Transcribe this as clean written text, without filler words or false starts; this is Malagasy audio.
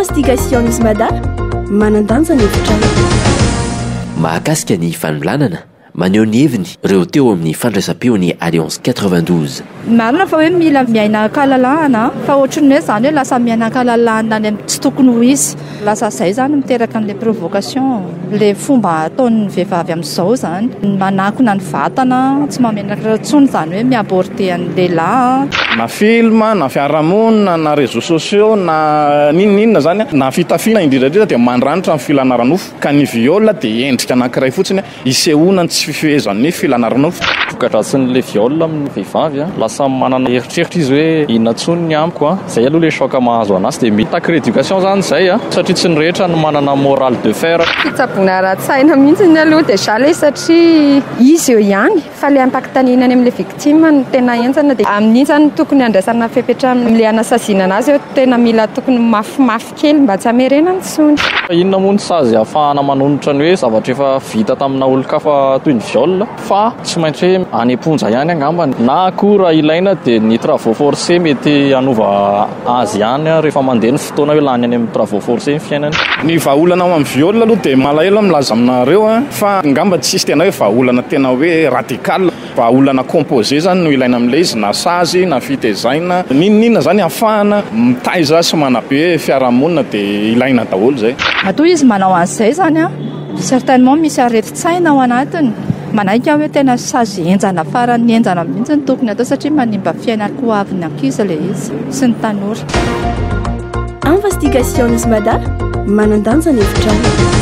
Investigations Mada, manan-danja ny hevitrao. Mahakasika ny fanolanana, maneho ny heviny ireo teo amin'ny fandraisam-peon'ny Alliance 92. Marina fa hoe mila miaina an-kalalahana fa ohatran'ny hoe izany hoe lasa miaina an-kalalahana any amin'ny tsy tokony ho izy. Lasa izay izany miteraka an'ilay provocation, ilay fomba ataon'ny vehivavy amin'izao izany, manakona ny vatana, tsy mahamenatra intsony izany hoe mi-aborder an'ny lehilahy. Na film, na fiarahamonina, na réseaux sociaux, na n'inon'inona izany, na fitafiana indrindra indrindra dia mandranitra ny filana ara-nofo. Ka ny viol dia endrika anankiray fotsiny isehoana ny tsy fifehezan'ny filana ara-nofo. Voka-dratsin'ilay viol amin'ny vehivavy, lasa manana eritreritra izy hoe inona intsony ny amiko an, izay aloha ilay choc mahazo an'azy dia mitaky rééducation izany izay an, satria tsy ny rehetra no manana morale de fer. Fitsaboana ara-tsaina mihitsy aloha déjà ilay satria izy eo ihany fa ilay impact any amin'ilay victime no tena henjana dia amin'iny izany no tokony handraisana fepetra amin'ilay hanasaziana an'azy eo tena mila tokony mafimafy kely mba tsy hamerenany intsony. Inona moa ny sazy ahafahana manonitra ny hoe zavatra efa vita tamina olon-kafa toy ny viol fa tsy maintsy hoe any am-ponja ihany angambany na koa raha ilaina dia ny travaux forcés mety hanova azy ihany rehefa mandeha ny fotoana hoe lany any amin'ny travaux forcés ny fiainany. Ny vahaolana ao amin'ny viol aloha dia malahelo aho milaza aminareo fa angamba tsisy tena hoe vahaolana tena hoe radical. Vahaolana composé zany no ilaina amin'ilay izy, na sazy, na fitezaina, n'inon'inona zany ahafahana mitaiza sy manabe fiarahamonina dia ilaina daholo izay. Matoa izy manao an'izay zany an, certainement misy aretin-tsaina ao anatiny. Manaiky aho hoe tena sazy henjana faran'ny henjana mihitsy no tokony atao satria manimba fiainan-ko avin'ny ankizy ilay izy sy ny tanora. Investigations Mada, manan-danja ny hevitrao.